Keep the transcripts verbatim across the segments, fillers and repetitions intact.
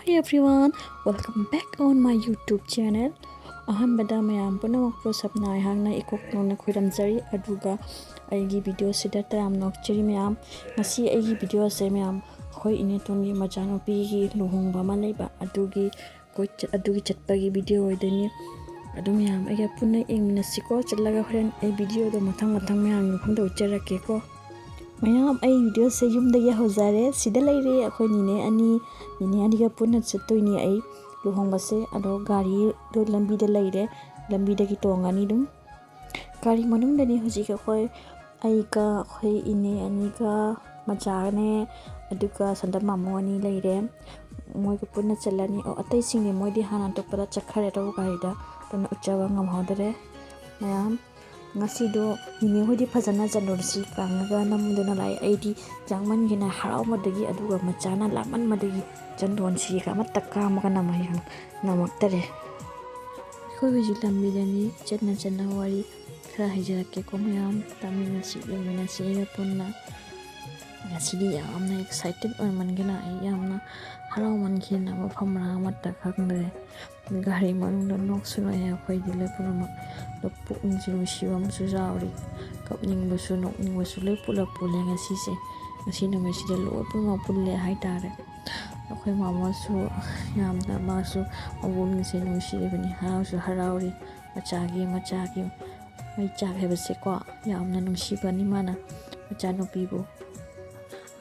Hey everyone, welcome back on my YouTube channel. ꯑꯍꯥꯟꯕꯗ ꯃꯌꯥꯝ ꯄꯨꯝꯅꯃꯛꯄꯨ ꯁꯞꯅꯥ ꯑꯩꯍꯥꯛꯅ ꯏꯀꯣꯛ ꯅꯧꯅ ꯈꯣꯏꯔꯝꯖꯔꯤ, ꯑꯗꯨꯒ ꯑꯩꯒꯤ ꯚꯤꯗꯤꯑꯣꯁꯤꯗ ꯇꯔꯥꯝꯅ ꯑꯣꯛꯆꯔꯤ ꯃꯌꯥꯝ꯫ ꯉꯁꯤ ꯑꯩꯒꯤ ꯚꯤꯗꯤꯑꯣꯁꯦ ꯃꯌꯥꯝ, ꯑꯩꯈꯣꯏ ꯏꯅꯦꯇꯣꯟꯒꯤ ꯃꯆꯥꯅꯨꯄꯤꯒꯤ ꯂꯨꯍꯣꯡꯕ ꯑꯃ ꯂꯩꯕ, ꯑꯗꯨꯒꯤ ꯑꯩꯈꯣꯏ ꯆꯠ-, ꯑꯗꯨꯒꯤ ꯆꯠꯄꯒꯤ ꯚꯤꯗꯤꯑꯣ ꯑꯣꯏꯗꯣꯏꯅꯤ꯫ ꯑꯗꯨ ꯃꯌꯥꯝ ꯑꯩꯒ ꯄꯨꯟꯅ ꯌꯦꯡꯃꯤꯟꯅꯁꯤꯀꯣ꯫ ꯆꯠꯂꯒ ꯍꯣꯔꯦꯟ ꯑꯩ ꯚꯤꯗꯤꯑꯣꯗꯣ ꯃꯊꯪ ꯃꯊꯪ ꯃꯌꯥꯝꯒꯤ ꯃꯐꯝꯗ ꯎꯠꯆꯔꯛꯀꯦꯀꯣ꯫ ꯃꯌꯥꯝ, ꯑꯩ ꯚꯤꯗꯤꯑꯣꯁꯦ ꯌꯨꯝꯗꯒꯤ ꯍꯧꯖꯔꯦ꯫ ꯁꯤꯗ ꯂꯩꯔꯦ ꯑꯩꯈꯣꯏ ꯅꯤꯅꯦ ꯑꯅꯤ, ꯅꯤꯅꯦ ꯑꯅꯤꯒ ꯄꯨꯟꯅ ꯆꯠꯇꯣꯏꯅꯤ ꯑꯩ ꯂꯨꯍꯣꯡꯕꯁꯦ꯫ ꯑꯗꯣ ꯒꯥꯔꯤꯗꯣ ꯂꯝꯕꯤꯗ ꯂꯩꯔꯦ, ꯂꯝꯕꯤꯗꯒꯤ ꯇꯣꯡꯉꯅꯤ ꯑꯗꯨꯝ꯫ ꯒꯥꯔꯤ ꯃꯅꯨꯡꯗꯅꯤ ꯍꯧꯖꯤꯛ ꯑꯩꯈꯣꯏ, ꯑꯩꯒ ꯑꯩꯈꯣꯏ ꯏꯅꯦ ꯑꯅꯤꯒ, ꯃꯆꯥꯅꯦ, ꯑꯗꯨꯒ ꯁꯟꯗꯞ ꯃꯥꯃꯣ ꯑꯅꯤ ꯂꯩꯔꯦ꯫ ꯃꯣꯏꯒ ꯄꯨꯟꯅ ꯆꯠꯂꯅꯤ꯫ ꯑꯣ, ꯑꯇꯩꯁꯤꯡꯗꯤ ꯃꯣꯏꯗꯤ ꯍꯥꯟꯅ ꯑꯇꯣꯞꯄꯗ ꯆꯠꯈ꯭ꯔꯦ, ꯑꯇꯣꯞꯄ ꯒꯥꯔꯤꯗ, ꯑꯗꯨꯅ ꯎꯠꯆꯕ ꯉꯝꯍꯧꯗꯔꯦ꯫ ꯃꯌꯥꯝ, ꯉꯁꯤꯗꯣ ꯅꯤꯅꯦ ꯍꯣꯏꯗꯤ ꯐꯖꯅ ꯆꯟꯗꯣꯟꯁꯤ ꯀꯥꯡꯉꯒ ꯅꯝꯗꯨꯅ ꯂꯥꯛꯑꯦ꯫ ꯑꯩꯗꯤ ꯌꯥꯡꯃꯟꯒꯤꯅ ꯍꯔꯥꯎꯃꯟꯕꯗꯒꯤ, ꯑꯗꯨꯒ ꯃꯆꯥꯅ ꯂꯥꯡꯃꯟꯕꯗꯒꯤ ꯆꯟꯗꯣꯟꯁꯤꯒ ꯑꯃꯠꯇ ꯀꯥꯝꯃꯒ ꯅꯝꯃ-, ꯅꯝꯃꯛꯇꯔꯦ꯫ ꯑꯩꯈꯣꯏ ꯍꯧꯖꯤꯛ ꯂꯝꯕꯤꯗꯅꯤ, ꯆꯠꯅ ꯆꯠꯅ ꯋꯥꯔꯤ ꯈꯔ ꯍꯥꯏꯖꯔꯛꯀꯦꯀꯣ ꯃꯌꯥꯝ, ꯇꯥꯃꯤꯟꯅꯁꯤ, ꯌꯦꯡꯃꯤꯟꯅꯁꯤ ꯑꯩꯒ ꯄꯨꯟꯅ꯫ ꯉꯁꯤꯗꯤ ꯌꯥꯝꯅ excited ꯑꯣꯏꯃꯟꯒꯤꯅ ꯑꯩ ꯌꯥꯝꯅ ꯍꯔꯥꯎꯃꯟꯈꯤꯅ ꯃꯐꯝ ꯃꯔꯥꯡ ꯑꯃꯠꯇ ꯈꯪꯗ꯭ꯔꯦ꯫ ꯒꯥꯔꯤ ꯃꯅꯨꯡꯗ ꯅꯣꯛꯁꯨ ꯅꯣꯛꯑꯦ ꯑꯩꯈꯣꯏꯗꯤ ꯂꯣꯏ ꯄꯨꯝꯅꯃꯛ꯫ ꯑꯗꯣ ꯄꯨꯛꯅꯤꯡꯁꯦ ꯅꯨꯡꯁꯤꯕ ꯑꯃꯁꯨ ꯌꯥꯎꯔꯤ꯫ ꯀꯞꯅꯤꯡꯕꯁꯨ ꯅꯣꯛꯅꯤꯡꯕꯁꯨ ꯂꯣꯏ ꯄꯨꯂꯞ ꯄꯨꯜꯂꯦ ꯉꯁꯤꯁꯦ꯫ ꯉꯁꯤ ꯅꯨꯃꯤꯠꯁꯤꯗ ꯂꯣꯏ ꯄꯨꯝꯅꯃꯛ ꯄꯨꯜꯂꯦ ꯍꯥꯏꯇꯥꯔꯦ꯫ ꯑꯩꯈꯣꯏ ꯃꯥꯃꯣꯁꯨ ꯌꯥꯝꯅ, ꯃꯥꯁꯨ ꯃꯕꯨꯡꯁꯦ ꯅꯨꯡꯁꯤꯔꯤꯕꯅꯤ, ꯍꯔꯥꯎꯁꯨ ꯍꯔꯥꯎꯔꯤ꯫ ꯃꯆꯥꯒꯤ, ꯃꯆꯥꯒꯤ ꯃꯩꯆꯥꯛ ꯍꯥꯏꯕꯁꯦꯀꯣ, ꯌꯥꯝꯅ ꯅꯨꯡꯁꯤꯕꯅꯤ ꯃꯥꯅ ꯃꯆꯥꯅꯨꯄꯤꯕꯨ꯫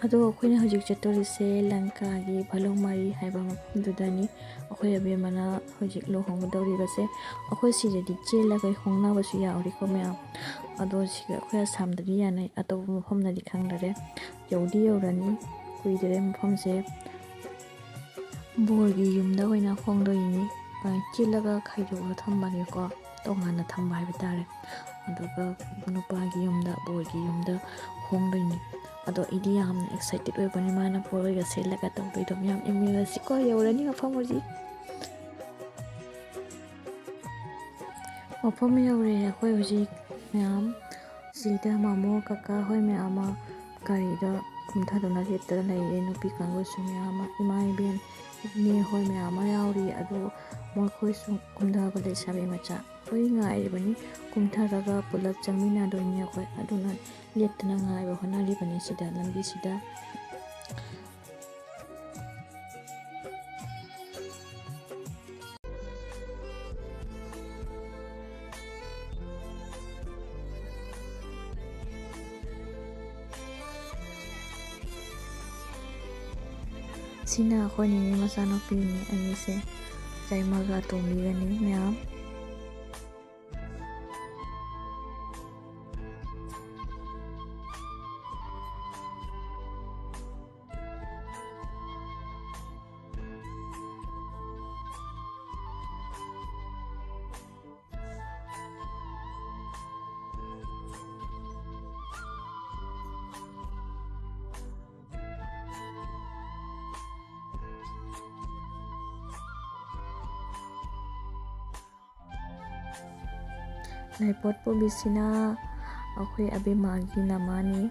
ꯑꯗꯣ ꯑꯩꯈꯣꯏꯅ ꯍꯧꯖꯤꯛ ꯆꯠꯇꯣꯔꯤꯁꯦ ꯂꯪꯀꯥꯒꯤ ꯚꯂꯣꯃꯥꯔꯤ ꯍꯥꯏꯕ ꯃꯐꯝꯗꯨꯗꯅꯤ꯫ ꯑꯩꯈꯣꯏ ꯑꯕꯦꯝꯃꯅ ꯍꯧꯖꯤꯛ ꯂꯨꯍꯣꯡꯒꯗꯧꯔꯤꯕꯁꯦ꯫ ꯑꯩꯈꯣꯏ ꯁꯤꯗꯗꯤ ꯆꯦꯜꯂꯒ ꯍꯣꯡꯅꯕꯁꯨ ꯌꯥꯎꯔꯤꯀꯣ ꯃꯌꯥꯝ꯫ ꯑꯗꯣ ꯁꯤꯒ ꯑꯩꯈꯣꯏ ꯑꯁꯥꯝꯗꯗꯤ ꯌꯥꯅꯩ, ꯑꯇꯣꯞꯄ ꯃꯐꯝꯗꯗꯤ ꯈꯪꯗꯔꯦ꯫ ꯌꯧꯗꯤ ꯌꯧꯔꯅꯤ, ꯀꯨꯏꯗꯔꯦ ꯃꯐꯝꯁꯦ꯫ ꯕꯣꯔꯒꯤ ꯌꯨꯝꯗ ꯑꯣꯏꯅ ꯍꯣꯡꯗꯣꯏꯅꯤ꯫ ꯑ, ꯆꯦꯜꯂꯒ ꯈꯥꯏꯗꯣꯛꯑꯒ ꯊꯝꯕꯅꯦꯀꯣ, ꯇꯣꯉꯥꯟꯅ ꯊꯝꯕ ꯍꯥꯏꯕ ꯇꯥꯔꯦ꯫ ꯑꯗꯨꯒ ꯅꯨꯄꯥꯒꯤ ꯌꯨꯝꯗ, ꯕꯣꯔꯒꯤ ꯌꯨꯝꯗ ꯍꯣꯡꯗꯣꯏꯅꯤ꯫ ꯑꯗꯣ ꯑꯩꯗꯤ ꯌꯥꯝꯅ excited ꯑꯣꯏꯕꯅꯤ, ꯃꯥꯅ ꯄꯣꯠꯂꯣꯏꯒ ꯁꯦꯠꯂꯒ ꯇꯧꯗꯣꯏꯗꯣ ꯃꯌꯥꯝ꯫ ꯌꯦꯡꯃꯤꯟꯅꯁꯤꯀꯣ, ꯌꯧꯔꯅꯤ ꯃꯐꯝ ꯍꯧꯖꯤꯛ꯫ ꯃꯐꯝ ꯌꯧꯔꯦ ꯑꯩꯈꯣꯏ ꯍꯧꯖꯤꯛ ꯃꯌꯥꯝ꯫ ꯁꯤꯗ ꯃꯥꯃꯣ, ꯀꯀꯥ ꯍꯣꯏ ꯃꯌꯥꯝ ꯑꯃ ꯒꯥꯔꯤꯗ ꯀꯨꯝꯊꯗꯨꯅ ꯂꯦꯞꯇꯅ ꯂꯩꯔꯦ꯫ ꯅꯨꯄꯤ ꯀꯥꯡꯕꯨꯁꯨ ꯃꯌꯥꯝ ꯑꯃ, ꯏꯃꯥ ꯏꯕꯦꯟ, ꯏꯅꯦ ꯍꯣꯏ ꯃꯌꯥꯝ ꯑꯃ ꯌꯥꯎꯔꯤ, ꯑꯗꯣ ꯃꯈꯣꯏꯁꯨ ꯀꯨꯝꯊꯕ ꯂꯩꯁꯥꯕꯤ ꯃꯆꯥ ꯂꯣꯏ ꯉꯥꯏꯔꯤꯕꯅꯤ꯫ ꯀꯨꯝꯊꯔꯒ ꯄꯨꯂꯞ ꯆꯪꯃꯤꯟꯅꯗꯣꯏꯅꯤ ꯑꯩꯈꯣꯏ, ꯑꯗꯨꯅ ꯂꯦꯞꯇꯅ ꯉꯥꯏꯕ ꯍꯣꯠꯅꯔꯤꯕꯅꯤ ꯁꯤꯗ, ꯂꯝꯕꯤꯁꯤꯗ꯫ ꯁꯤꯅ ꯑꯩꯈꯣꯏ ꯅꯦꯅꯦ ꯃꯆꯥꯅꯨꯄꯤꯅꯤ ꯑꯅꯤꯁꯦ, ꯆꯩꯃꯒ ꯇꯣꯝꯕꯤꯒꯅꯤ ꯃꯌꯥꯝ꯫ ꯂꯥꯏꯄꯣꯠ ꯄꯨꯕꯤꯁꯤꯅ ꯑꯩꯈꯣꯏ ꯑꯕꯦꯝꯃꯒꯤ ꯅꯃꯥꯅꯤ꯫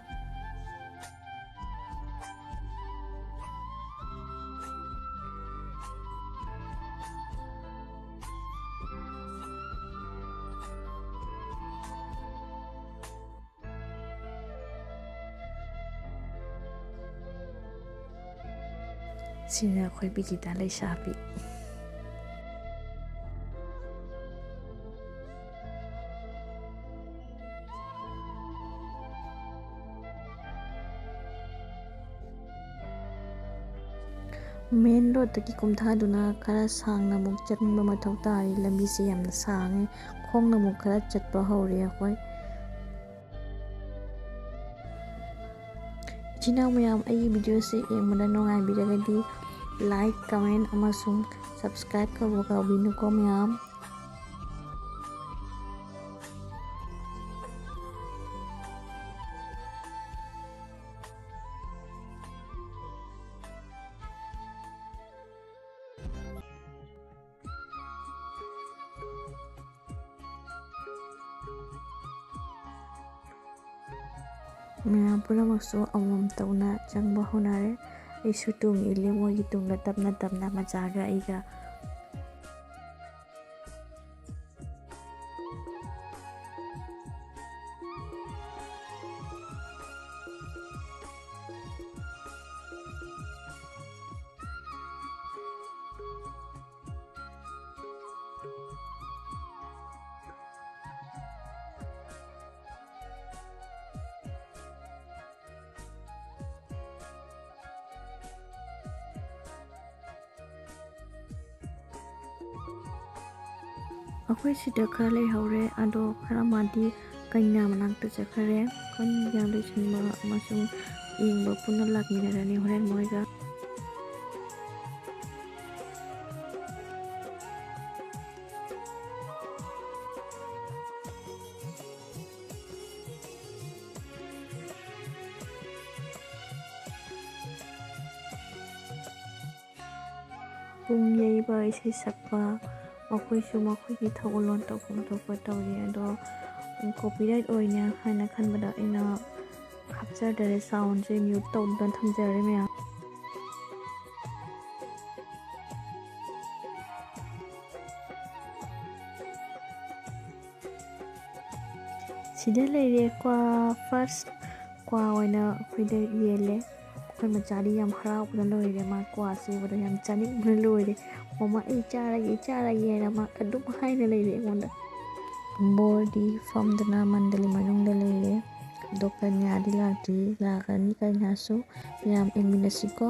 ꯁꯤꯅ ꯑꯩꯈꯣꯏ ꯕꯤꯖꯤꯇꯥ ꯂꯩꯁꯥꯕꯤ꯫ ꯃꯦꯟ ꯔꯣꯗꯇꯒꯤ ꯀꯨꯝꯊꯗꯨꯅ ꯈꯔ ꯁꯥꯡꯅ ꯑꯃꯨꯛ ꯆꯠꯅꯤꯡꯕ ꯃꯊꯧ ꯇꯥꯔꯤ꯫ ꯂꯝꯕꯤꯁꯦ ꯌꯥꯝꯅ ꯁꯥꯡꯉꯦ꯫ ꯈꯣꯡꯅ ꯑꯃꯨꯛ ꯈꯔ ꯆꯠꯄ ꯍꯧꯔꯦ ꯑꯩꯈꯣꯏ꯫ ꯏꯆꯤꯟ ꯏꯅꯥꯎ ꯃꯌꯥꯝ, ꯑꯩꯒꯤ videoꯁꯦ ꯌꯦꯡꯕꯗ ꯅꯨꯡꯉꯥꯏꯕꯤꯔꯒꯗꯤ like, comment ꯑꯃꯁꯨꯡ subscribe ꯇꯧꯕ ꯀꯥꯎꯕꯤꯅꯨꯀꯣ ꯃꯌꯥꯝ꯫ ꯃꯌꯥꯝ ꯄꯨꯝꯅꯃꯛꯁꯨ ꯑꯃꯃꯝ ꯇꯧꯅ ꯆꯪꯕ ꯍꯧꯅꯔꯦ꯫ ꯑꯩꯁꯨ ꯇꯨꯡ ꯏꯜꯂꯤ ꯃꯣꯏꯒꯤ ꯇꯨꯡꯗ, ꯇꯞꯅ ꯇꯞꯅ ꯃꯆꯥꯒ ꯑꯩꯒ꯫ ꯑꯩꯈꯣꯏ ꯁꯤꯗ ꯈꯔ ꯂꯩꯍꯧꯔꯦ, ꯑꯗꯣ ꯈꯔ ꯃꯥꯗꯤ ꯀꯩꯅꯥ ꯃꯅꯥꯛꯇ ꯆꯠꯈ꯭ꯔꯦ꯫ ꯑꯩꯈꯣꯏ ꯃꯌꯥꯝ ꯂꯣꯏꯁꯤꯟꯕ ꯑꯃꯁꯨꯡ ꯌꯦꯡꯕ ꯄꯨꯟꯅ ꯂꯥꯛꯃꯤꯟꯅꯔꯅꯤ ꯍꯣꯔꯦꯟ ꯃꯣꯏꯒ꯫ ꯄꯨꯡ ꯌꯩꯕ, ꯏꯁꯩ ꯁꯛꯄ, ꯃꯈꯣꯏꯁꯨ ꯃꯈꯣꯏꯒꯤ ꯊꯧꯒꯜꯂꯣꯟ ꯇꯧꯐꯝ ꯊꯣꯛꯄ ꯇꯧꯔꯤ꯫ ꯑꯗꯣ copyright ꯑꯣꯏꯅꯦ ꯍꯥꯏꯅ ꯈꯟꯕꯗ ꯑꯩꯅ ꯍꯥꯞꯆꯗꯔꯦ, soundꯁꯦ mute ꯇꯧꯗꯨꯅ ꯊꯝꯖꯔꯦ ꯃꯌꯥꯝ꯫ ꯁꯤꯗ ꯂꯩꯔꯦ ꯀ꯭ꯋꯥ, first ꯀ꯭ꯋꯥ ꯑꯣꯏꯅ ꯑꯩꯈꯣꯏꯗ ꯌꯦꯜꯂꯦ꯫ ꯑꯩꯈꯣꯏ ꯃꯆꯥꯗꯤ ꯌꯥꯝ ꯍꯔꯥꯎꯕꯅ ꯂꯣꯏꯔꯦ, ꯃꯥ ꯀ꯭ꯋꯥꯁꯦ ꯎꯕꯗ ꯌꯥꯝ ꯆꯥꯅꯤꯡꯕꯅ ꯂꯣꯏꯔꯦ꯫ "ꯃꯃꯥ, ꯑꯩ ꯆꯥꯔꯒꯦ, ꯑꯩ ꯆꯥꯔꯒꯦ" ꯍꯥꯏꯅ ꯃꯥ ꯑꯗꯨꯝ ꯍꯥꯏꯅ ꯂꯩꯔꯦ ꯑꯩꯉꯣꯟꯗ꯫ ꯕꯣꯔꯗꯤ ꯐꯝꯗꯨꯅ ꯃꯟꯗꯂꯤ ꯃꯅꯨꯡꯗ ꯂꯩꯔꯦ꯫ ꯑꯗꯣ ꯀꯟꯌꯥꯗꯤ ꯂꯥꯛꯇ꯭ꯔꯤ, ꯂꯥꯛꯀꯅꯤ ꯀꯟꯌꯥꯁꯨ꯫ ꯃꯌꯥꯝ ꯌꯦꯡꯃꯤꯟꯅꯁꯤꯀꯣ꯫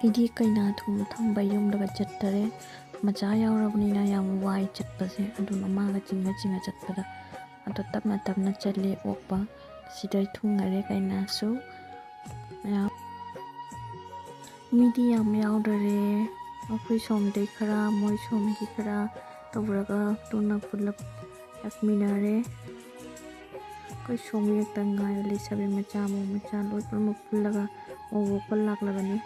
ꯑꯩꯗꯤ ꯀꯩꯅꯥ ꯊꯣꯡꯕ ꯊꯝꯕ ꯌꯨꯝꯗꯒ ꯆꯠꯇꯔꯦ꯫ ꯃꯆꯥ ꯌꯥꯎꯔꯕꯅꯤꯅ ꯌꯥꯝ ꯋꯥꯏ ꯆꯠꯄꯁꯦ, ꯑꯗꯨꯝ ꯑꯃꯒ ꯆꯤꯡꯉ ꯆꯤꯡꯉ ꯆꯠꯄꯗ꯫ ꯑꯗꯣ ꯇꯞꯅ ꯇꯞꯅ ꯆꯠꯂꯦ ꯑꯣꯛꯄ꯫ ꯁꯤꯗ ꯊꯨꯡꯉꯔꯦ ꯀꯩꯅꯥꯁꯨ꯫ ꯃꯌꯥꯝ ꯃꯤꯗꯤ ꯌꯥꯝ ꯌꯥꯎꯗꯔꯦ꯫ ꯑꯩꯈꯣꯏ ꯁꯣꯝꯗꯩ ꯈꯔ, ꯃꯣꯏ ꯁꯣꯝꯒꯤ ꯈꯔ ꯇꯧꯔꯒ ꯇꯨꯅ ꯄꯨꯂꯞ ꯂꯥꯛꯃꯤꯟꯅꯔꯦ꯫ ꯑꯩꯈꯣꯏ ꯁꯣꯝꯒꯤ ꯈꯛꯇ ꯉꯥꯏꯔꯦ, ꯂꯩꯁꯥꯕꯤ ꯃꯆꯥ, ꯃꯧ ꯃꯆꯥ ꯂꯣꯏ ꯄꯨꯝꯅꯃꯛ ꯄꯨꯜꯂꯒ ꯃꯧ ꯑꯣꯛꯄ ꯂꯥꯛꯂꯕꯅꯤ꯫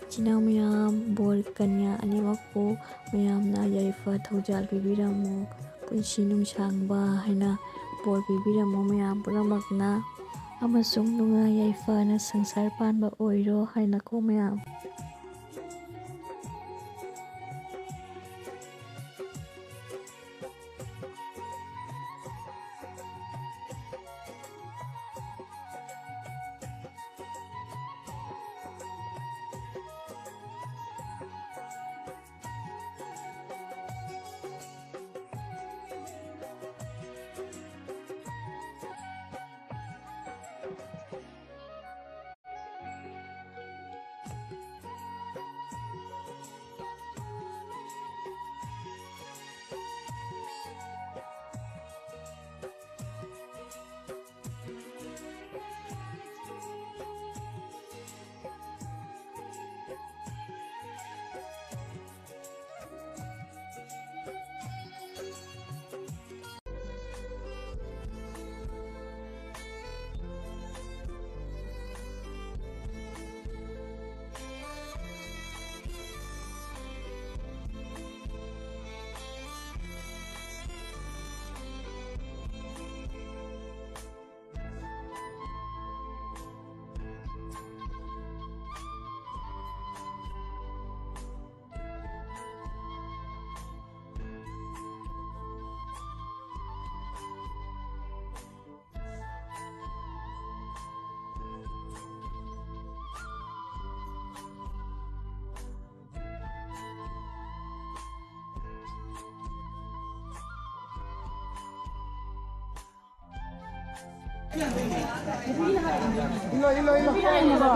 ꯏꯆꯤꯟ ꯏꯅꯥꯎ ꯃꯌꯥꯝ, ꯕꯣꯔ ꯀꯟꯌꯥ ꯑꯅꯤꯃꯛꯄꯨ ꯃꯌꯥꯝꯅ ꯌꯥꯏꯐ ꯊꯧꯖꯥꯜ ꯄꯤꯕꯤꯔꯝꯃꯨ, ꯄꯨꯟꯁꯤ ꯅꯨꯡꯁꯥꯡꯕ ꯍꯥꯏꯅ ꯕꯣꯔ ꯄꯤꯕꯤꯔꯝꯃꯨ ꯃꯌꯥꯝ ꯄꯨꯝꯅꯃꯛꯅ, ꯑꯃꯁꯨꯡ ꯅꯨꯡꯉꯥꯏ ꯌꯥꯏꯐꯅ ꯁꯪꯁꯥꯔ ꯄꯥꯟꯕ ꯑꯣꯏꯔꯣ ꯍꯥꯏꯅꯀꯣ ꯃꯌꯥꯝ꯫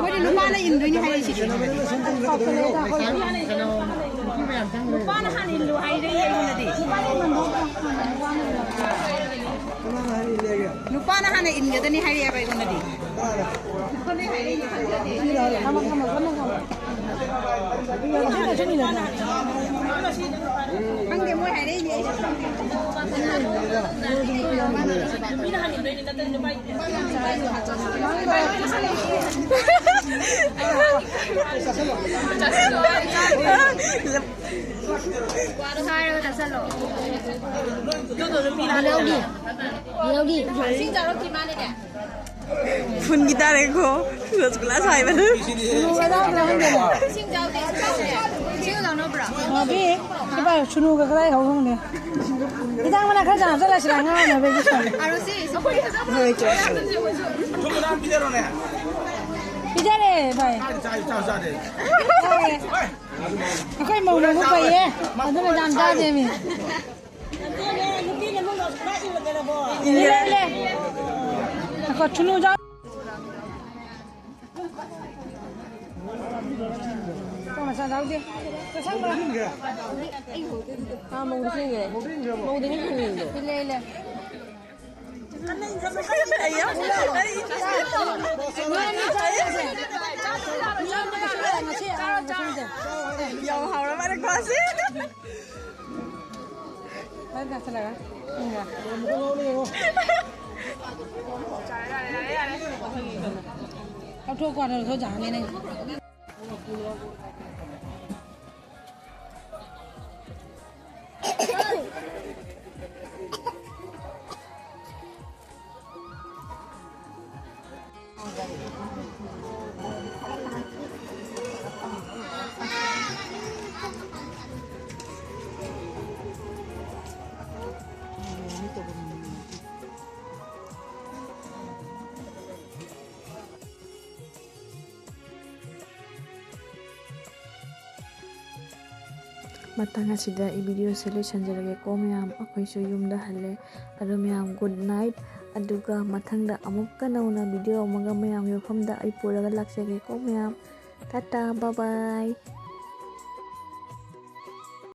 ꯃꯣꯏꯗꯤ ꯅꯨꯄꯥꯅ ꯏꯟꯗꯣꯏꯅꯤ ꯍꯥꯏꯔꯤꯁꯤꯗꯤ꯫ ꯅꯨꯄꯥꯅ ꯍꯥꯟꯅ ꯏꯜꯂꯨ ꯍꯥꯏꯔꯦ ꯑꯩꯉꯣꯟꯗꯗꯤ꯫ ꯅꯨꯄꯥꯅ ꯍꯥꯟꯅ ꯏꯟꯒꯗꯅꯤ ꯍꯥꯏꯔꯛꯑꯦꯕ ꯑꯩꯉꯣꯟꯗꯗꯤ꯫ ꯈꯪꯗꯦ, ꯃꯣꯏ ꯍꯥꯏꯔꯛꯏꯅꯦ, ꯑꯩꯁꯨ ꯈꯪꯗꯦ꯫ ꯁꯥꯏꯔꯒ ꯆꯥꯁꯜꯂꯣ꯫ ꯌꯦꯅꯥꯎꯒꯤ, ꯌꯦꯅꯥꯎꯒꯤ꯫ ꯏꯁꯤꯡ ꯆꯥꯔꯛꯇ꯭ꯔꯤ ꯃꯥꯜꯂꯦꯅꯦ꯫ ꯐꯨꯟꯒꯤ ꯇꯥꯔꯦꯀꯣ, ꯔꯁꯒꯨꯜꯂꯥ ꯁꯥꯏꯕꯅ꯫ ꯁꯨꯅꯨꯒ ꯌꯥꯎꯗ꯭ꯔꯥ ꯈꯪꯗꯦꯅꯦ꯫ ꯏꯁꯤꯡ ꯌꯥꯎꯗꯦ, ꯏꯁꯤꯡ ꯌꯥꯎꯗꯦ꯫ ꯏꯁꯤꯡ ꯌꯥꯎꯅꯕ꯭ꯔꯥ? ꯃꯥꯕꯤ, ꯁꯤ ꯄꯥꯏꯌꯨ, ꯁꯨꯅꯨꯒ ꯀꯗꯥꯏ ꯍꯧ ꯈꯪꯗꯦ꯫ ꯍꯤꯗꯥꯛ ꯃꯅꯥ ꯈꯔ ꯆꯥꯟꯅ ꯆꯠꯂꯁꯤꯔꯥ, ꯑꯉꯥꯡ ꯑꯣꯏꯅꯕꯒꯤ ꯁꯣꯝꯗ꯫ ꯑꯥꯔꯨꯁꯤ, ꯏꯁꯤꯡ ꯄꯤꯖꯕ꯭ꯔꯥ? ꯄꯤꯖꯔꯦ, ꯚꯥꯏ꯫ ꯆꯥꯔꯦ꯫ ꯑꯩꯈꯣꯏ ꯃꯧꯅꯕꯨ ꯐꯩꯌꯦ, ꯑꯗꯨꯅ ꯌꯥꯝ ꯆꯥꯗꯦꯃꯤ꯫ ꯏꯜꯂꯦ, ꯏꯜꯂꯦ꯫ ꯉꯥꯏꯈꯣ, ꯁꯨꯅꯨ ꯆꯥꯎ꯫ ꯀꯣꯟꯅ ꯆꯥ ꯆꯥꯎꯗꯦ꯫ ꯆꯥꯁꯟꯕ꯭ꯔꯥ? ꯑꯥ, ꯃꯧꯗ ꯁꯤꯟꯈ꯭ꯔꯦ꯫ ꯃꯧꯗꯅꯤ ꯁꯤꯟꯈ꯭ꯔꯤꯗꯣ꯫ ꯏꯜꯂꯦ, ꯏꯜꯂꯦ꯫ ꯌꯥꯝ ꯍꯥꯎꯔ ꯃꯥꯜꯂꯦꯀꯣ ꯁꯤ꯫ ꯂꯧꯊꯣꯛ, ꯀꯣꯟꯅ ꯂꯧꯊꯣꯛ ꯌꯥꯅꯤ ꯅꯪ꯫ ꯃꯇꯥꯡ ꯑꯁꯤꯗ ꯑꯩ video ꯁꯦ ꯂꯣꯏꯁꯤꯟꯖꯔꯒꯦꯀꯣ ꯃꯌꯥꯝ꯫ ꯑꯩꯈꯣꯏꯁꯨ ꯌꯨꯝꯗ ꯍꯜꯂꯦ꯫ ꯑꯗꯣ ꯃꯌꯥꯝ, good night꯫ ꯑꯗꯨꯒ ꯃꯊꯪꯗ ꯑꯃꯨꯛꯀ ꯅꯧꯅ video ꯑꯃꯒ ꯃꯌꯥꯝꯒꯤ ꯃꯐꯝꯗ ꯑꯩ ꯄꯨꯔꯒ ꯂꯥꯛꯆꯒꯦꯀꯣ ꯃꯌꯥꯝ꯫ Tata, bye bye꯫